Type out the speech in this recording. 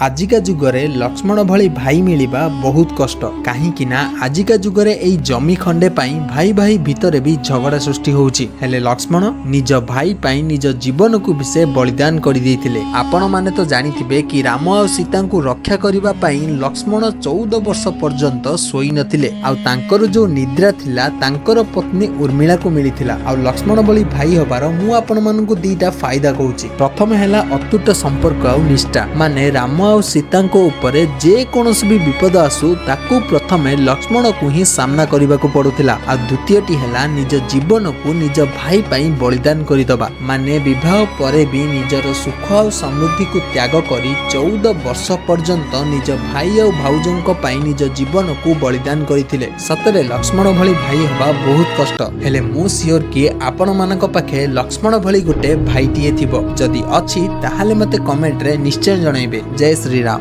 ଆଜିକା ଯୁଗରେ ଲକ୍ଷ୍ମଣ ଭଳି ଭାଇ ମିଳିବା ବହୁତ କଷ୍ଟ, କାହିଁକି ନା ଆଜିକା ଯୁଗରେ ଏଇ ଜମି ଖଣ୍ଡେ ପାଇଁ ଭାଇ ଭାଇ ଭିତରେ ବି ଝଗଡ଼ା ସୃଷ୍ଟି ହଉଛି। ହେଲେ ଲକ୍ଷ୍ମଣ ନିଜ ଭାଇ ପାଇଁ ନିଜ ଜୀବନକୁ ବି ସେ ବଳିଦାନ କରିଦେଇଥିଲେ। ଆପଣମାନେ ତ ଜାଣିଥିବେ କି ରାମ ଆଉ ସୀତାଙ୍କୁ ରକ୍ଷା କରିବା ପାଇଁ ଲକ୍ଷ୍ମଣ 14 ବର୍ଷ ପର୍ଯ୍ୟନ୍ତ ଶୋଇ ନଥିଲେ, ଆଉ ତାଙ୍କର ଯୋଉ ନିଦ୍ରା ଥିଲା ତାଙ୍କର ପତ୍ନୀ ଉର୍ମିଳାକୁ ମିଳିଥିଲା। ଆଉ ଲକ୍ଷ୍ମଣ ଭଳି ଭାଇ ହବାର ମୁଁ ଆପଣମାନଙ୍କୁ ଦିଟା ଫାଇଦା କହୁଛି। ପ୍ରଥମ ହେଲା ଅତୁଟ ସମ୍ପର୍କ ଆଉ ନିଷ୍ଠା, ମାନେ ରାମ ଆଉ ସୀତାଙ୍କ ଉପରେ ଯେ କୌଣସି ବି ବିପଦ ଆସୁ, ତାକୁ ପ୍ରଥମେ ଲକ୍ଷ୍ମଣକୁ ହିଁ ସାମ୍ନା କରିବାକୁ ପଡୁଥିଲା। ଆଉ ଦ୍ୱିତୀୟଟି ହେଲା ନିଜ ଜୀବନକୁ ନିଜ ଭାଇ ପାଇଁ ବଳିଦାନ କରିଦବା, ମାନେ ବିବାହ ପରେ ବି ନିଜର ସୁଖ ଆଉ ସମୃଦ୍ଧିକୁ ତ୍ୟାଗ କରି 14 ବର୍ଷ ପର୍ଯ୍ୟନ୍ତ ନିଜ ଭାଇ ଆଉ ଭାଉଜଙ୍କ ପାଇଁ ନିଜ ଜୀବନକୁ ବଳିଦାନ କରିଥିଲେ। ସତରେ ଲକ୍ଷ୍ମଣ ଭଳି ଭାଇ ହବା ବହୁତ କଷ୍ଟ, ହେଲେ ମୁଁ ସିଓର କି ଆପଣମାନଙ୍କ ପାଖେ ଲକ୍ଷ୍ମଣ ଭଳି ଗୋଟେ ଭାଇଟିଏ ଥିବ। ଯଦି ଅଛି, ତାହେଲେ ମତେ କମେଣ୍ଟରେ ନିଶ୍ଚୟ ଜଣାଇବେ। ଜୟ ଶ୍ରୀରାମ।